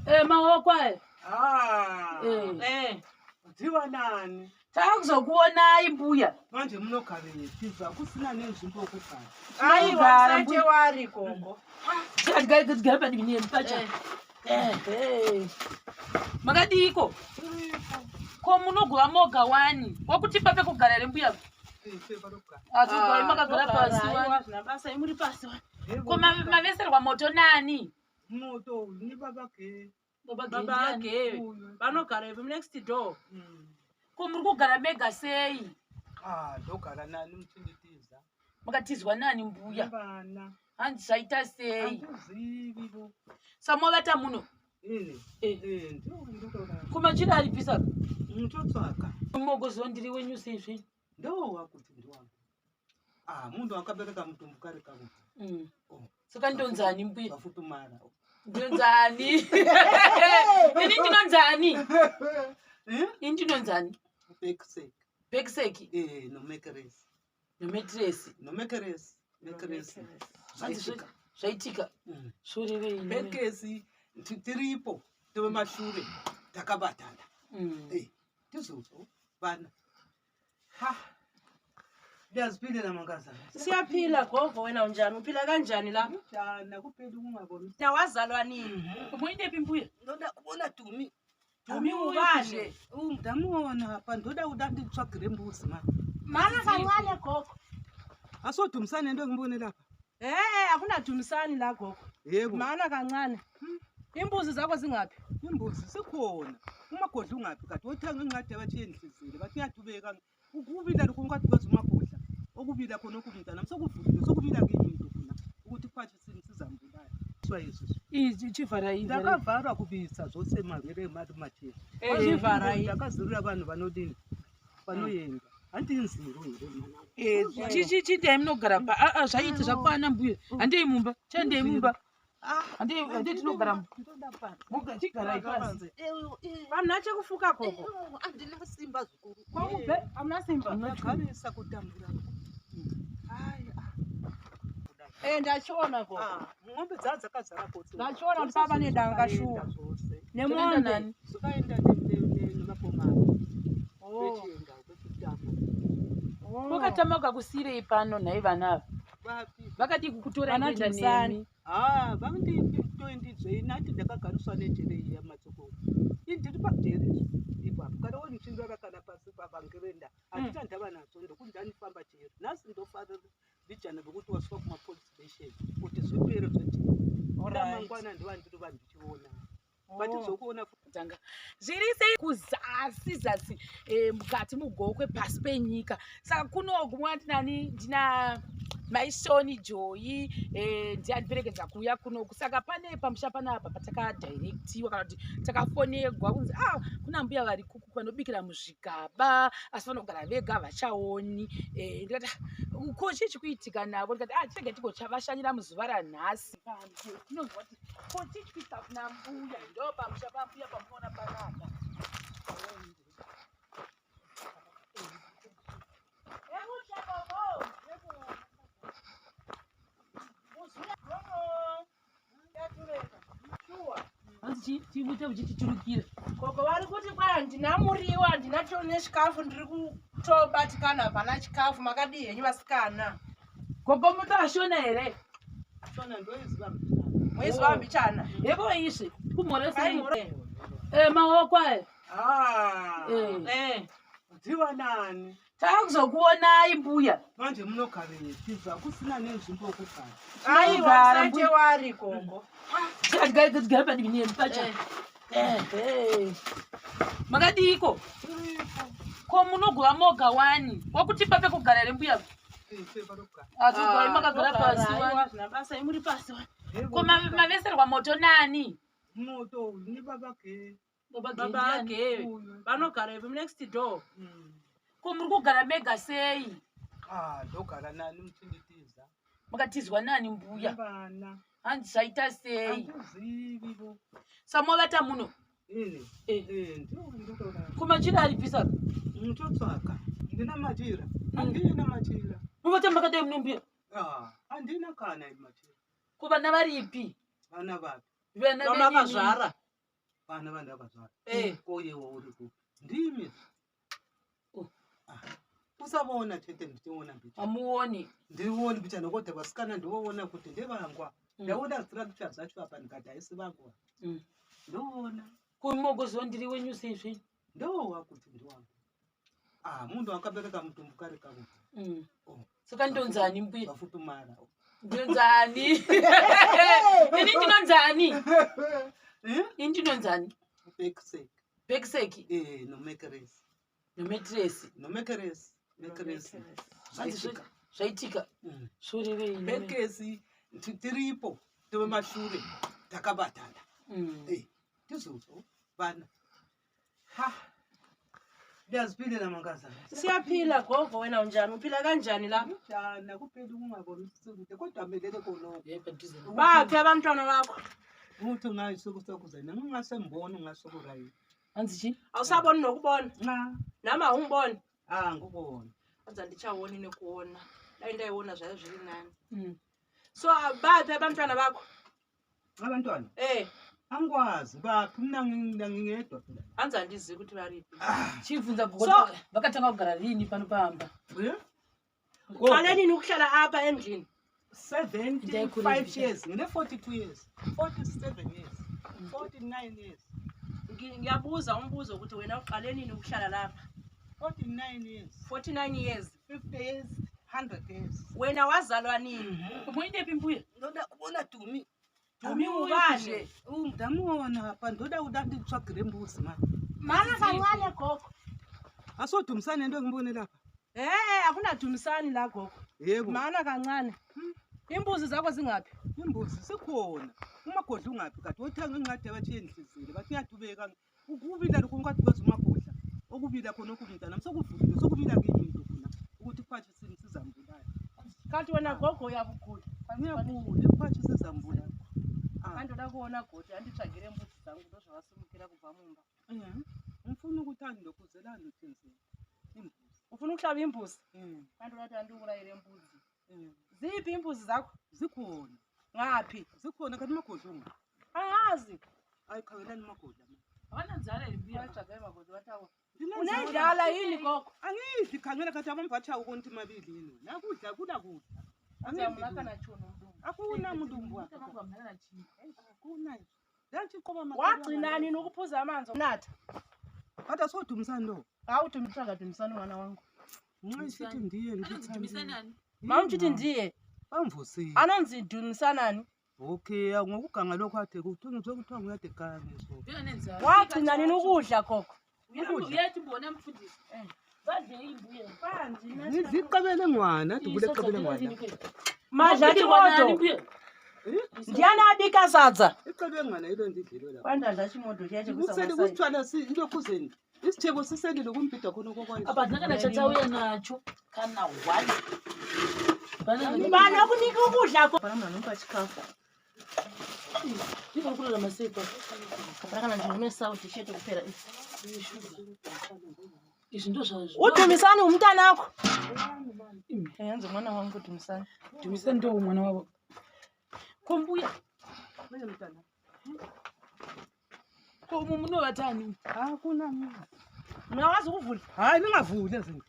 Eh, maoko aya. Ah. Eh. Eh. Dziva nani? Takuzokuonai mbuya. Manje munogarepi zvakusina nenzvimbo yokugara. Aiwa, Tinogara, usati mbuya. wari gogo. Tigare padivi nemi pacha. Eh. Eh. Makadiiko? Ko munogova moga wani? Wakutipa pekugara here mbuya? Atigai makagara pasi wani. Aiwa, zvina basa, imuri pasi wani. Ko maveserwa moto nani? Moto uyu ni baba ge. Baba Baba Gendiani. ge. Uyu. Vanogara ipi next door. Ko muri kugara mega sei? Ah, ndogara nani muchinditiza. Makatizwa nani mbuya? Vana. Hanzi zvaita sei? Handizivi. Samovata muno. Ini. Eh. Eh, ndiwo ndorara. Kumachira aripisa. Mutotsvaka. Mogozo ndiri wenyu sei zvenyu? Ndowa kuti ndiwangu. Ah, munhu akabereka mutumbu kare kamwe. Mm. Oh. Saka ndonzani mbuya? Vafutumara. Ndonzani? Ini ndinonzani? Eh? Ini ndinonzani? Backsake. Backsake Eh, nomekeresi. nometresi. Nomekeresi. Mekeresi. Hanzi Zvaitika. zvaitika. Mm. Zvorevei? Bekesi tiripo tove mashure takabatana. Mm. Eh, tizvozvo vana. Ha. Ndiyaziphilela mankazana. Siyaphila gogo wena unjani? Uphila kanjani la? Njani akupheli ukungaboni. Na wazalwa nini? Muindepi mbuya? Ndoda kuona Tumi. Tumi ubani? Ndamuona apa ndoda kuda nditsvagire mbuzi ma. Mana kancane gogo. Asodumisane into engibone lapha. Eh, eh, akunadumisani la gogo. Yebo. Mana kancane. Imbuzi zakho zingaphi? Imbuzi sikhona. Umagodla ungaphi kade wothenga incwadi abathi yenhlizile bathi uyadubeka. Ukubila lokho ungathi kwazi umagodla. Okubila khona okumntana sokuvulile sokubila kimi into khona ukuthi kufathi sizambulala. Swayiso. Chivhara iyi. Ndakavharwa kubisa zvose marwere emari machena. Wazvivhara iyi. Ndakazurira vanhu vanodini vanoenda. Handinziro here mwana. Chichindei munogara pa. Ah, ah, zvaiti zvakwana mbuya. Handei mumba. Chandei mumba. Handei handei tinogara mumba. Ndoda pasi. Muga chigarai pasi. Hamuna chekufuka gogo. Handina simba zvikuru. Kwamubve hamuna simba. Ndagarisa kutambura. Ai, Eh, ndachiona gogo. ah, mombe dzaa dzakazara potso. Ndachiona kuti baba nedanga shuwa. Zvose. Toenda Nemombe. nani? Zvakaenda nemakomana. Oh. Vechienda vechitamba. Oh. Wakatama ukakusiyirei pano nhai vana ava. Vapi? Vakadii kukutorai Vana kuenda Dumisani. nemi? Ah, vandipi toendidzvei nati ndakagariswa nejere iya matsoko. Ini ndiri pajere ipapo. Kana wondichinzara kana pasi pabangirenda. Handina ndava nazvo ndokuti ndanifamba jere. Nhasi ndofarira mbijana vekuti wasvika kumapolice station kuti zvipere zvejere. Alright. Ramangwana ndova ndiri vanhu ndichiona. Oh. Vatizokuona Tanga. Zviri sei kuzasi zasi mukati mugokwe pasi penyika. Saka kuno kumwa ndinani ndina maishoni joyi ndiye andiperekedza kuuya kunoku. Saka pane pamusha panapa patakadhairektiwa kana kuti takafonegwa kunzi ah kuna mbuya vari kuku vanobikira muzvigaba asi vanogara vega havachaoni. Ndikati "Ah, ko chii chikuitika navo? Ndikati ah chirege tigochavashanyira muzuva ranhasi. Tinonzwa kuti ko chii chikuitika kuna mbuya? Ndo pamusha pambuya pamunoona panapa. Hanzi chiite uchichichurukira. Gogo vari kuti kwai handina muriwo handina nechikafu ndiri kutobatikana hapana chikafu makadii henyu vasikana Gogo mutashona here? shona ndoiziva mbichana. mwezi wambichana Hebo ishe. Kumhoresa. Ai, mhore. Eh maoko aya. Ah, Eh. Eh, dziva nani? Takuzokuonai mbuya. Manje munogarepi zvakusina nenzvimbo yokugara. aiwa Tinogara, usati mbuya. wari gogo Tigare padivi nemi pacha. Eh. Eh. Makadiiko? Ko munogova moga wani? Wakutipa pekugara here mbuya? Atigai makagara pasi Aiwa, wani. zvina basa imuri pasi wani. Ko maveserwa moto nani? Moto uyu ni baba ge. Baba Baba Gendiani. ge Uyu. vanogara ipi next door. Ko muri kugara mega sei? Ah, ndogara nani muchinditiza. Makatizwa nani mbuya? Vana. Hanzi zvaita sei? Handizivi vo. Samovata muno. Ini. Eh. Eh, ndiwo ndorara. Kumachira aripisa. Mutotsvaka. Ndina machira. Handina machira. Muvata makadai muno mbuya. Ah, handina kana machira. Ko vana varipi? Vana vapi? Vana venyu. Vamakazvara. Vana vandakazvara. Eh. Koyewo uri kupi? Ndimi. Oh. Ah, Usavaona chete ndichiona mbichana. Hamuoni. Ndirioni mbichana kodwa vasikana ndioona kuti ndevangwa. Ndaona structure dzacho apa ndikati haisi vangu. Ndoona. Kumogoziva ndiri wenyu seizvi. Ndowa kuti ndiwangu. Ah, munhu akabereka mutumbu kare kamwe. Oh. Saka ndonzani mbuya? Vafutumara. Ndonzani? Ini ndinonzani? Eh? Ini ndinonzani? Backsake. Backsake Eh, nomekeresi. nometresi. Nomekeresi. Mekeresi. Zvaitika. Zvaitika. Zvorevei? Bekesi tiripo tove mashure takabatana. Eh, tizvozvo vana. Ha. Ndiyaziphilela mankazana. Siyaphila gogo, wena unjani? Uphila kanjani lapha? Njani akupheli ukungaboni sikude kodwa melele khonokho. Baphi abantwana bakho? Uthi ungayisokusokuzena ngingasemboni ungasokurayi. Hanzi chii? Awusaboni nokubona? Nxa Nami awungiboni? ah ngubona. Anzi andichaoni nekuona. Dai ndaiona zvaiva zviri nani. So baphi abantwana bakho? Abantwana Eh, angikwazi baphi mina ngingedwa phela. hanzi handizivi kuti varipi. Chibvunza gogo vakatanga kugara rini pano pamba? Eh? Uqale nini ukuhlala apha endlini? 75 years, ngine 42 years, 47 years, 49 years, Ngiyabuza umbuzo ukuthi wena uqale nini ukuhlala lapha? 49 years, 49 years. 50 years, 100 years. Wena wazalwa nini? Muindepi mbuya? Ndoda kubona Dumi. Dumi ngubani? Ndamuona apa ndoda kuda nditsvagire mbuzi mani. Mana kancane gogo. Asodumisane into engibone lapha. Eh, akunadumisani la gogo. Yebo. Mana kancane. Imbuzi zakho zingaphi? Imbuzi sikhona. Umagodla ungaphi kade othenga incwadi abathi yenhlizile bathi uyadubeka. Ukubila lokho ungathi bazi umagodla. Okubila khona okubi mntanami sokuvukile sokubila kimi into khona ukuthi ikhwatshe sizambulala. Kanti wena gogo uyakugula. Ngiyagula ikhwatshe sizambulala. Ah. Andoda kuona goti anditsvagire mbudzi dzangu ndozvavasimukira kubva mumba. Eh, ngifuna ukuthi andilokhuzelani uthenzeni imbuzi. Ufuna ukuhlaba imbuzi? Mm, Andoda kuti andiurayire mbudzi. mm. Ziphi imbuzi zakho? Zikhona, Ngaphi? zikhona kanti umagodla unga. Angazi. Hayi khangelani umagodla ma. Havana nzara here mbuya? Watsvaga magoti wataura. Ndinenzala. Unendlala yini gogo? Angidli khangela kanti abamvatsha ukonti mabili yini. Nakudla kula kudla. Angidli Hamuna lutho. kana chunhu mudumbu. Akuna mudumbu apha. Akuna. Ndachiqoba Wagcina nini ukuphuza amanzi onatha? Kodwa sodumisani lo. Hawu dumtsvaga dumisani mwana wangu. Nxa isithi ndiye Dumisanani? Mamuchiti ndiye. Bamvusile. Anonzi dumisanani? Okay, ngokuganga lokho ade kuthiwa kuthiwa nguyade gange so. Mbuya nenzara. Wagcina nini ukudla gogo? Uyathi mbona mfundisi. Vadlei mbuya. Ngidla iqebele ngwana, dubule iqebele ngwana. Madla chimoto. Mbuya. Ndiani abika sadza? Iqebele ngwana yilo ndidlile lapha. Kwandadla chimoto chiya Kusele kusithwala si ilokhuzeni. Isithebo siselile kumbhida khona kokwayo. Apa hatina kana chatauya nacho kana one. Ngubani okunika ukudla gogo? Pana munhu anomupa chikafu. Ndiko kurarama sei pa? Hapana kana nzvimbo ine sauti chete kupera. Izvi ndozvazvo. Udumisani umntanakho? Yanzi mwana wangu Dumisani. Dumisani ndo mwana wavo. Ko mbuya, ko umu munovatani? Hakuna munhu. Mngawazi ukuvula? Hayi ningavuli ezinto.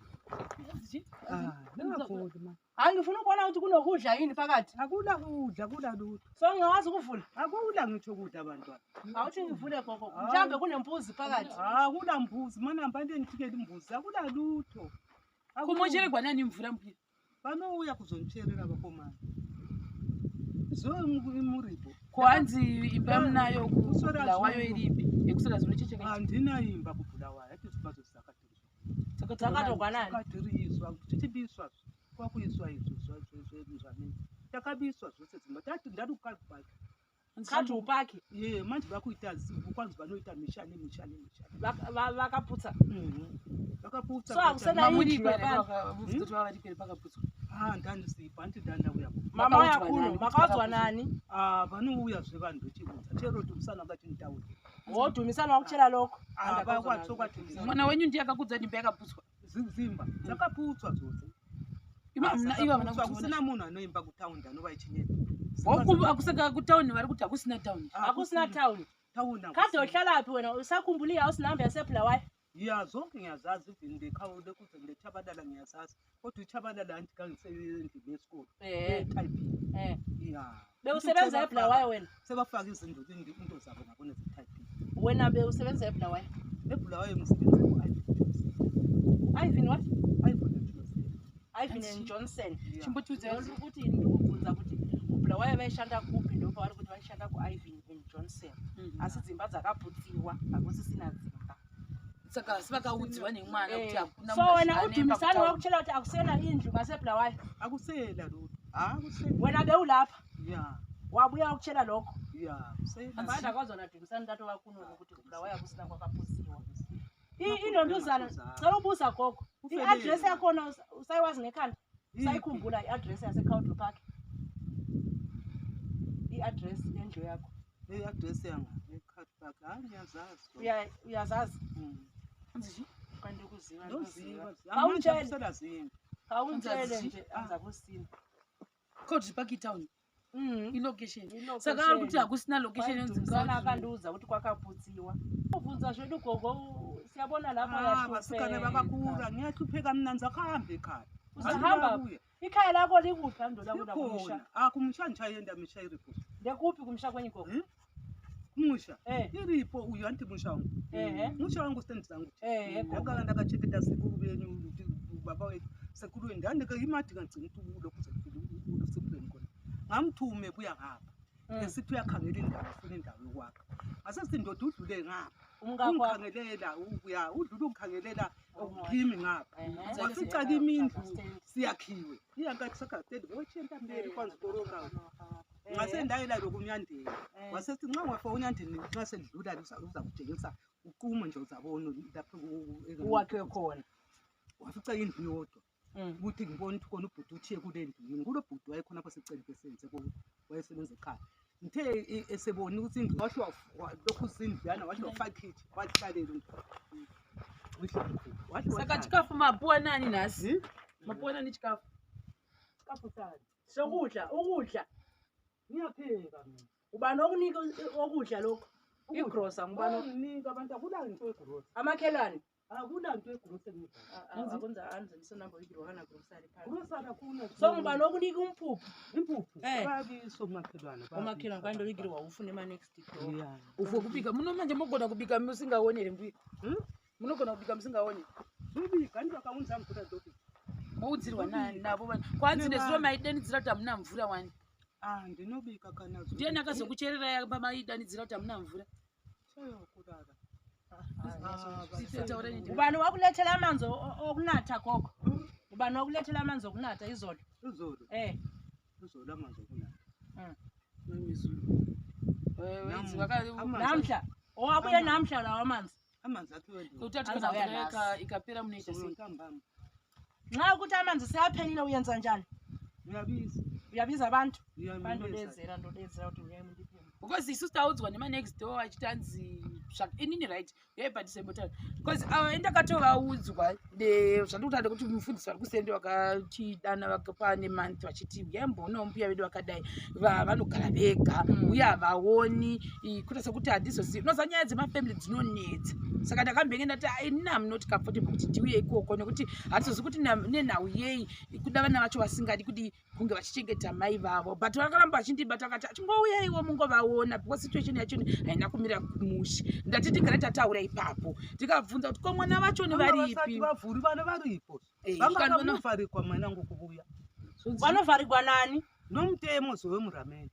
Ah, ningavuli ma. Hayi ngifuna ukubona ukuthi kunokudla yini phakathi. Akula kudla, akula lutho. So ngingawazi ukuvula? Akula ngitsho kudla bantwana. Awuthi ngivule gogo. Mhlambe kunembuzi phakathi. Akula mbuzi, mana hamba ndithikele imbuzi, akula lutho. Ko mocheregwa nani mvura mbuya? Vanouya kuzondicherera vakomana. Zo muripo. Ko hanzi imba munayo Kuswera kuBulawayo zuro. iripi? Yekuswera zuro checheka. Handina imba kuBulawayo, ati dzimbatso dzakadhirizwa. Dzakatogwa nani? Dzakadhirizwa, tichibiswa kwakuiswa izvo zvamene. Takabiswa zvose dzimba, tati ndati kukabhaki. Kati upaki. Ye, manje vakuita kwanzi vanoita misha nemisha nemisha. Vakaputsa. Vakaputsa. So hakusena Mamuriko indlu here yapano. vakabvunza kuti vavariko here pakaputswa. Ah, ndandisipo, handiti ndandauya. Mama Makaudzwa uya kuno, nani? makaudzwa nani? Ah, vanouya zvevanhu vechiudza. Chero dumisana vachinitaura. Wodumisana wakuchera lokho. Ah, vakwatsokwathumisana. Mwana wenyu ndiye akakudza kuti imba yakaputswa. Zimba dzakaputswa dzose. Ivo hamuna ivo hamuna Dzakaputswa, kudziona. kusina munhu anoimba kutaundi anova ichinyepa. Akusaka kutauni vari kuti hakusina tauni. Hakusina town. Taona. Kade uhlalaphi wena? Usakhumbula i-house number yaseBulawayo? Ya, zonke ngiyazazi, even lekhawule kuze leTshabalala ngiyazazi. Kodwa iTshabalala anti kangisendlini yesikolo. Type. Ya. Bewusebenza eBulawayo wena? Sebafaka izinto into zabo ngabona ze-type. Wena bewusebenza eBulawayo? EBulawayo ngisebenza ku-Ivan Johnson. Ivan what? Ivan Johnson. Ivan and Johnson. Yeah. Chimbotiudza. Ndiri kuti ndiri kubvunza kuti kuBulawayo vaishanda kupi, ndopavari kuti vaishanda kuIvan and Johnson. Asi dzimba dzakaputsiwa, hakusisina dzimba. Saka asi vakaudziwa nemwana kuti hakuna So wena uDumisani wakutshela kuti akusena indlu ngaseBulawayo? Akusela lutho. Akusela. Wena bewulapha? Ya. Wabuya wakutshela lokho? Ya, akusela. Manje kwazona Dumisani tato wakuno ukuthi kuBulawayo akusina kwakaputsiwa. Inonduzana, cela ubuza gogo. I-address yakhona usayiwazi ngekhanda? Usayikhumbula i-address yaseCowdray Park? I-address yendlu yakho. I-address yanga eCowdray Park. Hayi, ngiyazazi. Uyazazi? Kanti ukuziwa Ndoziva. ndoziva. Amanje Khawutshele. akusela zindlu. Khawutshele Anzazi. nje anzakusina. Cowdray Park itown. Ilocation. Ilocation. Saka vari kuti hakusina location yonzi Dumisani Cowdray. akandiudza kuti kwakaputsiwa. Ubvunza zvedu gogo, siyabona lapha Ah, vasikana uyahlupheka. vakakura ngiyahlupheka mina ndzakuhambe ekhaya. Uzahamba? Andiyabuya. Ikhaya lakho likuphi andoda kuda kumusha? Likhona. Ah, kumusha ndichayenda misha iripo. Ndekuphi kumusha kwenyu gogo? Kumusha. Eh. Iripo uyu anti musha wangu. Ehe. Musha wangu stendi zangu. Ehe gogo. Ndakanga ndakacheketa sekuru venyu kuti baba wedu sekuru wenyu ndandika imati kangcina ukuthi ulokuze usekhuleni khona. Ngamthume buya ngapha. Esithi uyakhangela indawo, ufuna indawo yokwakha. Asesithi ndoda udlule ngapha. Umkakho wakho. Ungikhangelela uya udlule ungikhangelela uphimi ngapha. Ehe. Wafica kimi indlu siyakhiwe. Iyankathi sakastedi bochenta mberi kwanzi koroka. Ngasendayela lokunyandeni. Wasethi nxa wafa unyandeni nxa sedlula uza kutshengisa uqume nje uzabona lapho Uwakhe khona. Wafica indlu yodwa. Ukuthi ngibone ukuthi khona ubhuti uthiye kule ndlu yini. Kulo bhuti wayekhona apha seceleni besenze wayesebenza ekhaya. Ngithe esebona ukuthi indlu wahle lokhu sindluyana wahle wafaka ikhitshi wahlalela uyihlomkhulu. Wahle Saka wahlala. chikafu mapuwa nani nhasi? Hmm? Mapuwa nani chikafu? Chikafu sani. Sokudla, ukudla. Ngiyapheka mina. Ubani okunika okudla lokho? Igrosa ngubani? Banginika abantu akulanto egrosa. Amakhelwane. Akulanto egrosa engidla. Akwenza anze number oyidrohana grocery phansi. Grosa akuna. So ngubani okunika umphuphu? Impuphu. Eh. Babiso makhelwane. Omakhelwane kanti oyigirwa ufune ma next door. Yeah. Ufo kubika muno manje mogona kubika musingaoni here mbuya? Munogona kubika musingaoni? Ndobika ndivakaunza mvura ndobika. Moudzirwa navo vanhu. Kwanzi nezuro maidanidzira kuti hamuna mvura wani. Ah, ndinobika kana zuva. Ndiani akazokuchererai pamaidanidzira kuti hamuna mvura? Shayo kurara. Taura nendimi. Ubani wakulethela amanzi okunatha gogo? Ubani wakulethela amanzi okunatha izolo? Izolo. Eh. Izolo amanzi okunatha. Namhla. Owabuye namhla lawa amanzi. Amanzi akhiwe ndini. Kuti ati kana Anzauya mvura nhasi. ikapera munoita sei? Ntambama. Nxa ukuthi amanzi seyaphelile uyenza njani? Uyabiza. Uyabiza abantu? Uyamemeza. Bandodedzera ndodedzera kuti uyai mundipe. Because isusu taudzwa nemanext door achiti anzi inini right yaibhadhisembotaura because ava indakatovaudzwa zvandikutaura ndekuti mufundisi vari kusende vakatidana vakapa nemonth vachiti uyaimboonawo mbuya vedu vakadai vanogara vega uye havaoni kuita sekuti handizozivi unoziva nyaya dzemafamily dzinonetsa. Saka ndakambenge ndati, "Ah, inini am not comfortable kuti ndiuye ikoko nekuti hatizozivi kuti nenhau yei kuda vana vacho vasingadi kuti kunge vachichengeta mai vavo." But vakaramba vachindibata vakati achingouyaiwo mungovaona because situation yacho haina kumira mushe. Ndati tigare tataura ipapo tikabvunza kuti ko mwana vachoni Vanga vasati varipi? vavhuri vana varipo. Eh, Vanga kana vanovharikwa mwanangu kuvuya. Vanovharigwa nani? Nomutemo zowemuramene.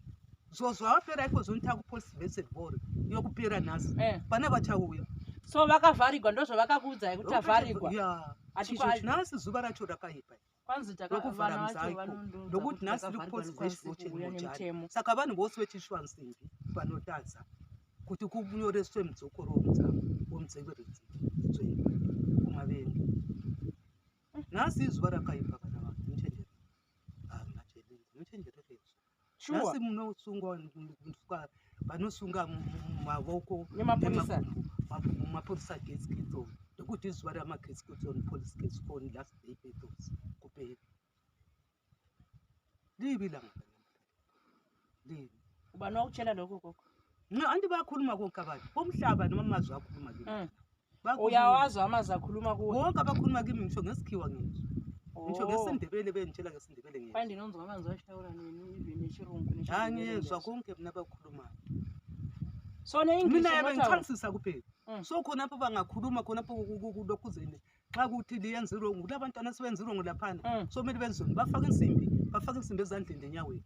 Zozvawapera ikozvo nitakupost vese bhori yokupera nhasi. Eh. Vana vachauya. So vakavharigwa ndozvavakakuudzai kuti tavharigwa. Ya. Ati Nhasi zuva racho rakaipa. Kwanzi Rokuvhara vana vacho muzaiko. vanondoudza Nokuti kuti nhasi takavharigwa rikupost nekwanisi kuuya nemutemo. vese saka vanhu vose vechishwansimbi vanotadza kuti kunyoreswe mudzokoro womudzamo womudzeveredzi dzvenyu kumavengi. Nhasi izuva rakaipa vana vanhu muchenjerere. Muchenjererezvo. Sure. Nhasi munosungwa vanosunga mavoko Nemapurisa. nemakumbo, mapurisa gesikitso nekuti izuva ramagesikitso police gesikon last day battles kupera libi langa libi. Ubani wakutshela lokho gogo? Nxa anti bayakhuluma konke abantu bomhlaba noma amazwi akhuluma kimi. Bayakhuluma. Uyawazi amazwi akhuluma kuwe. Bonke abakhuluma kimi ngisho ngesikhiwa ngizwa. Ngisho Oh. ngesindebele bengitshela ngesindebele ngizwa. Fine ndinonzwa amanzi ashawula nini even nechirungu Hayi ngiyezwa konke mina abakhulumayo. So ne-English Mina yabe unotaura? ngithandisisa kuphela. So khonapho bangakhuluma khonapho kulokhuzeni nxa kuthi liyenza irongo kulabantwana sebenza irongo laphana. So kumele benzeni bafake insimbi bafake insimbi ezandleni lenyaweni.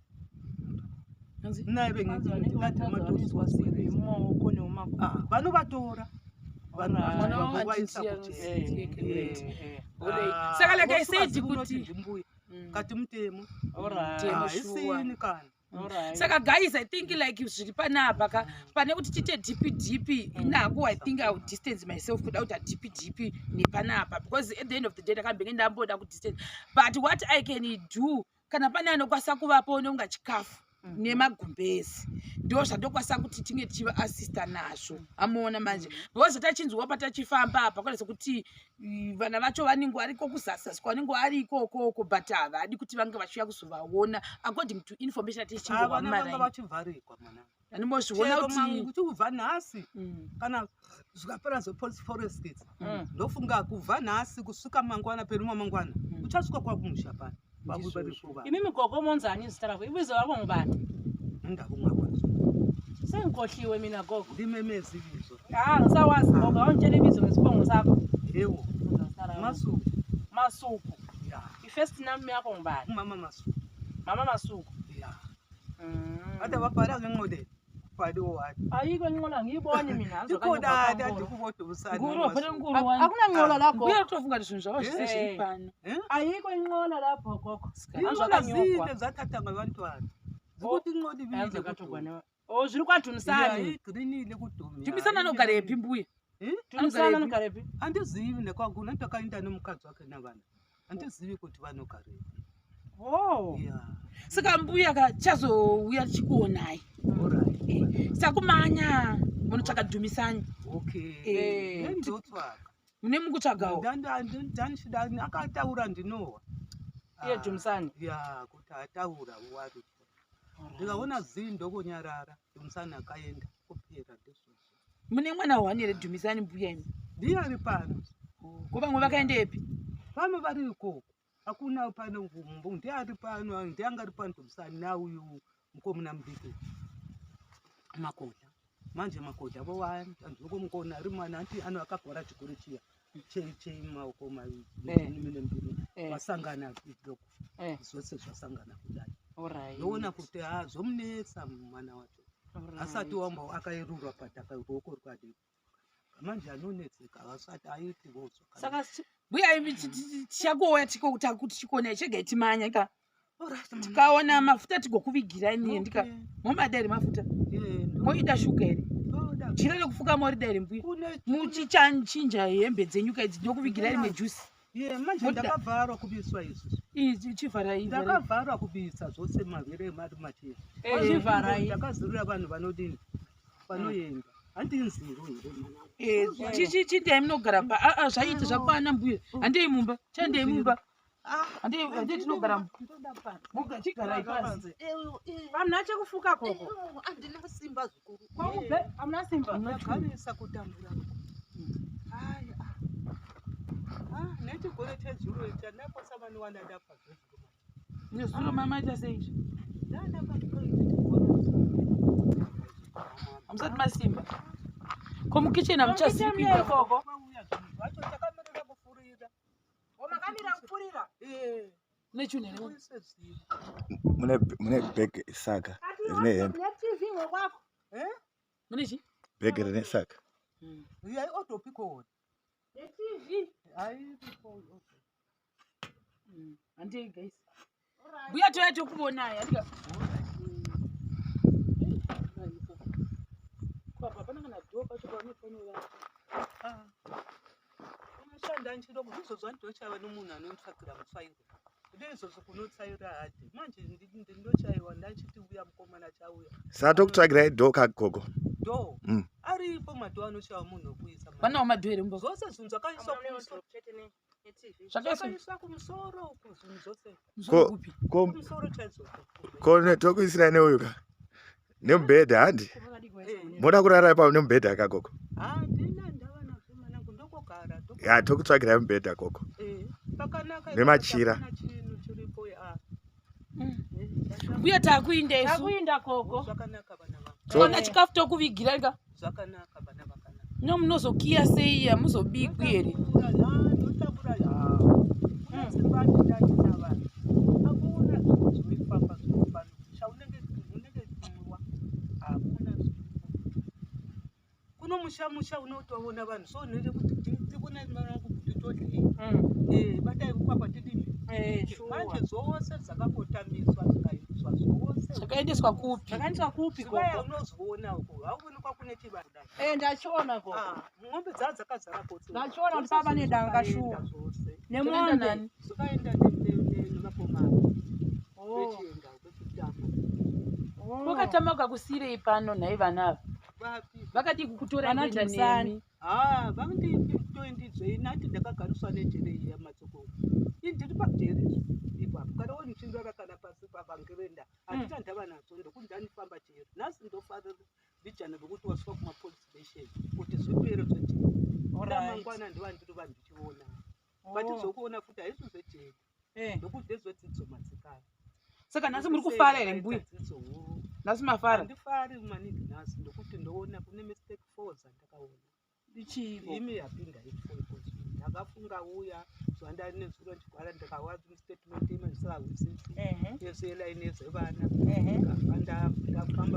Hanzi? Naye Vanzi bengithi vanenge kade vatadza amatosi vanoiswa simbi mumaoko neumakumbo. Ah, vanovatora. Vanhu Alright. Mwana vacho wangu vaisa handiti kujeri. anonzi- Eh, eh. Alright. Ah, Saka like I vosuka said zikunoti kuti ndimbuya Mm. kati mutemo. Alright. Mutemo Ah, shuwa. isini kana. Alright. Saka guys, I think like zviri panapa ka pane kuti tiite dhipi dhipi inako, I think I will distance myself kuda kuita dhipi dhipi nepanapa because at the end of the day ndakambenge ndamboda kudistance, but what I can do, kana pane anokwanisa kuvapo neunga chikafu nemagumbezi, ndo zvandokwanisa kuti tinge tichivaasista nazvo, amuona manje, because tachinzwa patachifamba apa kuratidza kuti vana vacho vanenge variko kuzasi kwanenge vari ikokoko, but havadi kuti vange vachiuya kuzovaona according to information Ah, yatichingova vana vanga mumaraini. vachivharikwa mwana. Andimbozviona Chero kuti kuti kubva nhasi kana zvikapera zvepolice forest kids ndofunga kubva nhasi kusvika mangwana peru mangwana uchasvika kwakumusha pano. Ndizvozvo. Imimi gogo monzani izita rako, ibizo rako ngubani? Ndakumwa kwazo. Sengikhohliwe mina gogo. Ndimemezi ibizo. Ah, ngisawazi gogo, awungitshela ibizo ngesibongo sakho. Yebo. Masuku. Masuku. Ya. I-first name yakho ngubani? Umama Masuku. Mama Masuku. Ya. Ade babhala ngenqoleni. Bhale owani. Ayikho inqola ngiyiboni mina. Ikhona ade kubodubusana. Nguru hapana nguru wani. Akunanqola la gogo. Mbuya kutofunga kuti zvinhu zvavo zvese Eh. zviri pano. Ayikho inqola lapho gogo. Inqola zile zathatha ngabantwana. Zikuthi inqola ibile kuduma. Oh, zviri kwaDhumisani. Igrinile kuduma. Dhumisani anogarepi mbuya? Eh? Dhumisani anogarepi? Andizivi nekwakuna ndakaenda nomukadzi wake navana. Andizivi kuti vanogarepi. Oh. Yeah. Saka mbuya ka chazouya tichikuonai. Alright. Sakumanya munotsvaka Dhumisani. Okay. Eh. Ndotsvaka. Mune mukutsvagawo. Ndandichida akataura ndinowa. Iye Dhumisani. Ya, kuti ataura wari. Ndikaona zii ndokonyarara. Dhumisani akaenda kupera ndizvozvo. Mune mwana wani here Dhumisani mbuya imi? Ndiye ari pano. Ko vamwe vakaendepi? Vamwe vari ikoko. Hakuna pano ngumbu ndiye ari pano ndiye anga ari pano Dhumisani nauyu mukomana mudiki. Makodha. Manje makodha vowanda ndokumukona ari mwana anti ano akagwara chikuru chiya. Che che maoko maviri Eh. nemiviri Eh. vasangana lokhu Eh. zvose zvasangana kudai. Alright. Ndoona kuti ha zvomunetsa mwana wacho. Alright. Asati wamba akaerurwa pataka ruoko rwadi. Manje anonetseka asati aiti vozwa. Saka Mbuya imi tichakuouya kuti tikuonai, chegai timanya ka. Alright, mama. Tikaona mafuta tigokuvigirai niye ndika. Okay. Momada here mafuta? Yeah, Moida shuga here? ndoda. Jira rekufuka morida here mbuya? Kune Muchichinja hembe dzenyu ka idzi, ndokuvigirai rimwe juice. Ye, manje Moda. ndakavharwa kubiswa izvi. Idzi chivharai. vharai. Ndakavharwa kubisa zvose mavere mari machena. Chivharai. Ndakazurira vanhu vanodini? Vanoenda. Handinziro here mwana? Eh, chindai munogara pa ah, ah, zvaita zvakwana mbuya. Handei mumba. Chandei mumba. Ah, Handei handei tinogara mumba. ndoda pano. Muga chigarai pasi. Hamuna chekufuka gogo. Handina simba zvikuru. Kwakubve hamuna simba. Ndagarisa kutambura. Ai, ah. Ah, nechigore chezuro ichi ndaposa vanowana ndafa zvezuro. Nezuro mama aita sei izvi? Ndandapa chigore. Hamusati masimba. Ko mukicheni hamuchazivi Mukicheni kuita. gogo. Vauya zvinhu zvacho takamirira kufurira. Makamira kupfurira. Eh, Mune chinhu here? uise zviro. Mune bhegi saka rine hembe. Ne-TV ngokwakho. Eh? Mune chi? Bhegi rine saka. Hayi odophi khona. Ne-TV. Hayi. Handei guys. Mbuya toya tokuonai. Handika. Kwa hapana kana dhoo pacho paunofanira. Unoshanda nchiroko ndizvo zvandochaiwa nomunhu anonditsvakira mutsvairo. Ndizvozvo kunotsaira hadi. Manje ndinochaiwa ndachiti uya mukomana chauya. Saka tokutsvagirai dhoo kagogo. Dhoo. Aripo madhoo anochaiwa munhu wekuisa. Vanawo madhoo here mumba? Zvose zvinhu zvakaiswa kumusoro. Zvakaiswa Zvakaiswa kumusoro uku zvinhu zvose. kumusoro kupi? Ko Kumusoro chaizvo. ko tokuisirai neuyu ka. Nemubhedha handi? Moda kurara ipapo nemubhedha ka gogo? Handina ndava nazvo mwanangu, ndokogara. Ya, tokutsvagirai mubhedha gogo. Pakanaka. Nemachira. Hakuna chinhu chiripo ya. Mbuya, takuinda isu. Takuinda gogo. Zvakanaka vana vangu. Kana chikafu tokuvigira ka. Zvakanaka vana vakanaka. No munozokiya sei? Hamuzobikwi here? Ndotambura, kuna dzimba vanhu hakuna zvinhu zvinoifamba zvinofana chaunenge unenge kumwiwa, hakuna zviripo kuno. Musha unotoona vanhu so nere kuti tikune vangu kuti todii. Badai kwapa tidini. Manje zvose zvakangotamiswa, zvikaendeswa zvose. Zvakaendeswa kupi? Zvakaendeswa kupi Zvivaya gogo? unozoona uko hauonekwa kune chivanhu. Ndachiona gogo. Ah, mombe dzaa dzakazara potse. Ndachiona kuti pava nedanga shuwa. Zvose Nemombe. Nani? zvikaenda nevakomana vechienda vechitama. Wakatama ukakusiyirei pano nhai vana ava? Vapi? Vakadii kukutora Vana kuenda Dumisani. nemi? Ha, vanditoendidzei nati ndakagariswa nejere iya matsoko. Indiri pajere ipapo kana wonichindara kana pasi pavangirenda handina ndava nazvo ndokuti ndanifamba jere nhasi. Ndofarira mbijana vekuti wasvika kumapolice station kuti zvipere zvejere. Ramangwana ndiva ndiri vanhu ndichiona, but zvokuona futi haisi zvejere ndokuti ndezvedzidzo madzikana. Saka nhasi muri kufara here mbuya? Dzidzo huru. Nhasi mafara? Handifari maningi nhasi ndokuti ndoona kune mistake four dzandakaona. Ichivo. Imi yapinda ifoiko, ndakafunga uya zvandari nezuro ndigwara ndikawa statement ime ndisingahwisisi yese yelaini yezevana. Ndikabva ndafamba.